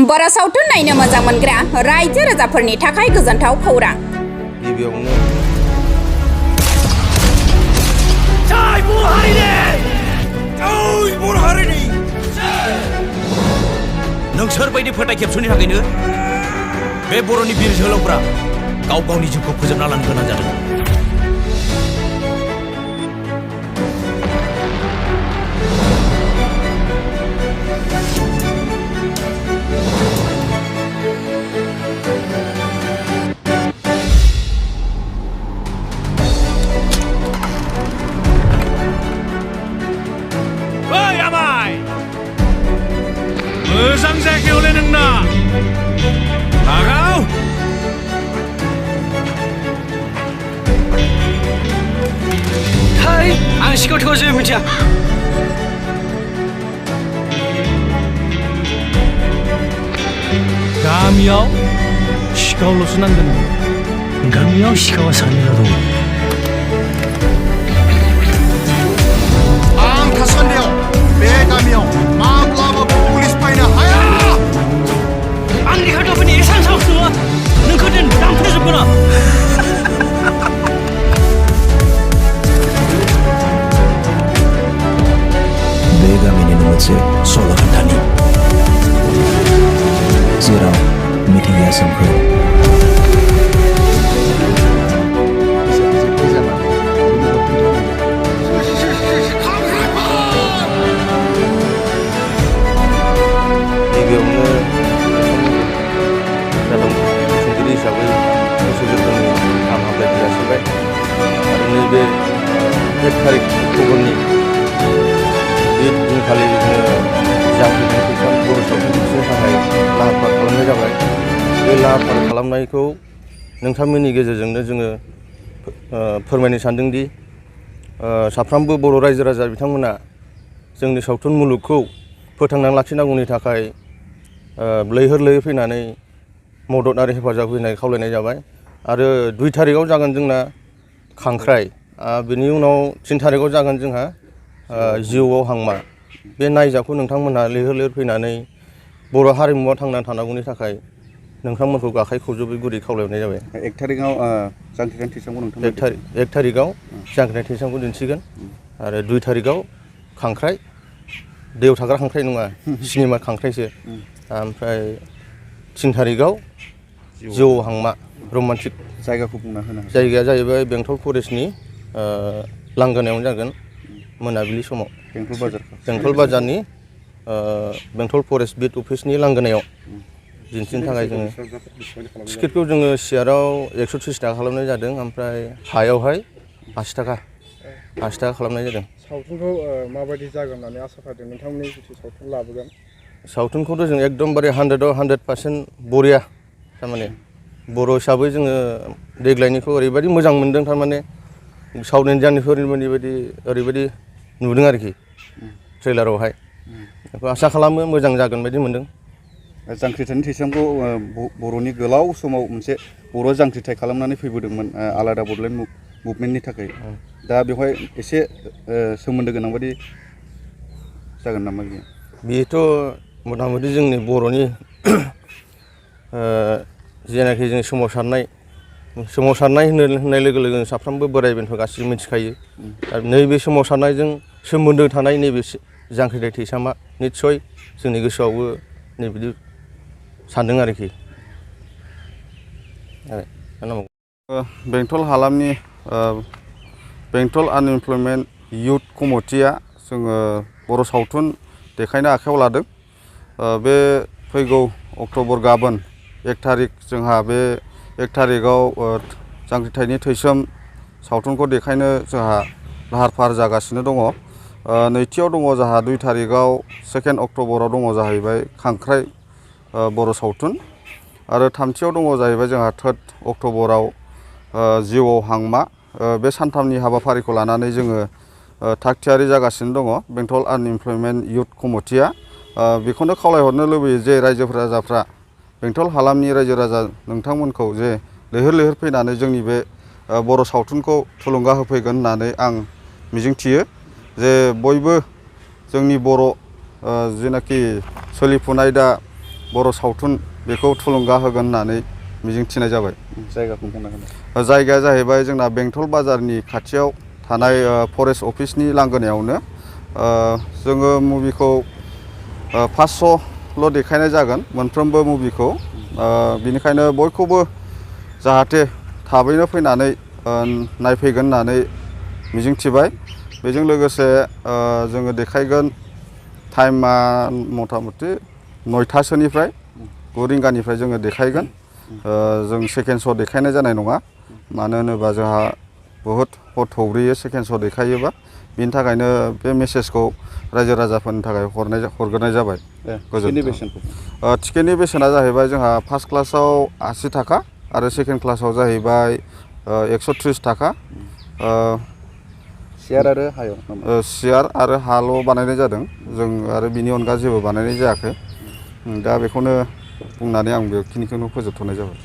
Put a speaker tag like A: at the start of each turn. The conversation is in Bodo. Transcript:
A: बर' सावथुन नायनो मोजां मोनग्रा रायजो राजाफोरनि थाखाय गोजोनथाव खौरां।
B: गिबियावनो
C: नोंसोर बायदि फोथाय खेबस'नि थाखायनो बे बर'नि बिर जोहोलावफ्रा गाव गावनि जिउखौ फोजोबना लानो गोनां जादों।
D: मोजां जायगायावलाय नोंना लागाव
E: आं सिखाव जेबो मिथिया।
D: गामियाव सिखावल'सो नांगोन।
E: गामियाव सिखावा सानैल' दं।
F: आं थासान्दियाव बे गामियाव माब्लाबाबो पुलिस फैनो हाया।
E: आंनि खाथाफोरनि एसां साहस नङा नोंखौ दोन दामफोजोबगोन आं।
C: बे गामिनिनो मोनसे सल' खोन्थानि जेराव मिथिंगाया सोमखोर
B: गिबियावनो जादों खुंगिरि हिसाबै गोसो गोरबोनि गाहाम हामलायथि जासिबाय आरो नैबे 1 तारिख अक्ट'बरनि बे दिनखालि जोङो जांख्रिथाय थैसाम बर' सावथुन दिन्थिनो थाखाय लाहार फाहार खालामनाय जाबाय। बे लाहार फाहार खालामनायखौ नोंथांमोननि गेजेरजोंनो जोङो फोरमायनो सानदोंदि साफ्रोमबो बर' रायजो राजा बिथांमोना जोंनि सावथुन मुलुगखौ फोथांनानै लाखिनांगौनि थाखाय लैहोर लैहोर फैनानै मदद आरो हेफाजाब होनाय खावलायनाय जाबाय। आरो 2 तारिखआव जागोन जोंना खांख्राइ, बेनि उनाव 3 तारिखआव जागोन जोंहा जिउआव हांमा। बे नायजाबखौ नोंथांमोनहा लैहोर लैहोर फैनानै बर' हारिमुआ थांनानै थानांगौनि थाखाय नोंथांमोनखौ आखाइ खबजबै गुरै खावलायनाय जाबाय।
F: 1 तारिखआव जांख्रिथाय थैसामखौ नोंथांमोन
B: 1 तारिखआव जांख्रिथाय थैसामखौ दिन्थिगोन आरो 2 तारिखआव खांख्राइ, दैयाव थाग्रा खांख्राइ नङा, सिनेमा खांख्राइसो। ओमफ्राय 3 तारिखआव जिउआव हांमा रमान्टिक।
F: जायगाखौ बुंना होनो हागोन?
B: जायगाया जाहैबाय बेंटल फरेस्टनि लांगोनायावनो जागोन मोनाबिलि समाव। बेंटल बाजारनि बेंटल फरेस्ट बिट अफिसनि लांगोनायाव दिन्थिनो थाखाय जोङो टिकेटखौ जोङो सियाराव 130 थाखा खालामनाय जादों। ओमफ्राय हायावहाय 80 थाखा खालामनाय जादों।
G: सावथुनखौ माबायदि जागोन होननानै आसा फारिदों नोंथांमोननि जिथु सावथुन लाबोगोन?
B: सावथुनखौथ' जों एकदमबारे 100आव 100% बरिया। थारमाने बर' हिसाबै जोङो देग्लायनिखौ ओरैबायदि मोजां मोन्दों। थारमाने साउथ इन्डियानफोरनि बायदि ओरैबायदि नुदों आरोखि ट्रेलारावहाय। बेखौ आसा खालामो मोजां जागोन बायदि मोन्दों।
F: जांख्रिथायनि थैसामखौ बर'नि गोलाव समाव मोनसे बर' जांख्रिथाय खालामनानै फैबोदोंमोन आलादा बड'लेण्ड मुभमेन्टनि थाखाय। दा बेवहाय एसे सोमोन्दो गोनां बायदि जागोन नामा बियो?
B: बेथ' मथा मथि जोंनि बर'नि जेनाखि जों सोमावसारनाय होननाय लोगो लोगोनो साफ्रोमबो बोराइ बेन्थ' गासिबो मिथिखायो। आरो नैबे सोमावसारनायजों सोमोन्दो थानाय नैबे जांख्रिथाय थैसामा निस्सय जोंनि गोसोआवबो नैबिदि सानदों आरोखि।
F: बेंटल हालामनि बेंटल आनइमप्लयमेन्ट इयुथ कमिटिया जोङो बर' सावथुन देखायनो आखायाव लादों। बे फैगौ अक्ट'बर गाबोन 1 तारिख जोंहा बे 1 तारिखआव जांख्रिथायनि थैसोम सावथुनखौ देखायनो जोंहा लाहार फाहार जागासिनो दङ। नैथियाव दङ जोंहा 2 तारिखआव 2 अक्ट'बराव दङ जाहैबाय खांख्राइ बर' सावथुन। आरो 3थियाव दङ जाहैबाय जोंहा 3 अक्ट'बराव जिउआव हांमा। बे सानथामनि हाबाफारिखौ लानानै जोङो थाग थियारि जागासिनो दङ बेंटल आनइमप्लयमेन्ट इयुथ कमिटिया। बेखौनो खावलायहरनो लुबैयो जे रायजो राजाफ्रा बेंटल हालामनि रायजो राजा नोंथांमोनखौ जे लैहोर लैहोर फैनानै जोंनि बे बर' सावथुनखौ थुलुंगा होफैगोन होननानै आं मिजिंथियो। जे बयबो जोंनि बर' जेनाखि सोलिफुनाय दा बर' सावथुन बेखौ थुलुंगा होगोन होननानै मिजिंथिनाय जाबाय।
B: जायगाखौ बुंना होनो
F: जायगाया जाहैबाय जोंना बेंटल बाजारनि खाथियाव थानाय फरेस्ट अफिसनि लांगोनायावनो जोङो मुभिखौ 500ल' देखायनाय जागोन मोनफ्रोमबो मुभिखौ बिनिखायनो बयखौबो जाहाथे थाबैनो फैनानै नायफैगोन होननानै मिजिंथिबाय। बेजों लोगोसे जोङो देखायगोन टाइमा मथा मथि 9टासोनिफ्राय 9 रिंगानिफ्राय जोङो देखायगोन। जों सेकेन्ड श' देखायनाय जानाय नङा, मानो होनोबा जोंहा बहुद हर थौब्रेयो सेकेन्ड श' देखायोबा। बिनि थाखायनो बे मेसेजखौ रायजो राजाफोरनि थाखाय हरग्रोनाय जाबाय। टिकेटनि बेसेना जाहैबाय जोंहा फार्स्ट क्लासाव 80 थाखा आरो सेकेन्ड क्लासाव जाहैबाय 130 थाखा। सियार आरो हाल' बानायनाय जादों जों, आरो बिनि अनगा जेबो बानायनाय जायाखै। दा बेखौनो बुंनानै आं बेखिनिखौनो फोजोबथ'नाय जाबाय।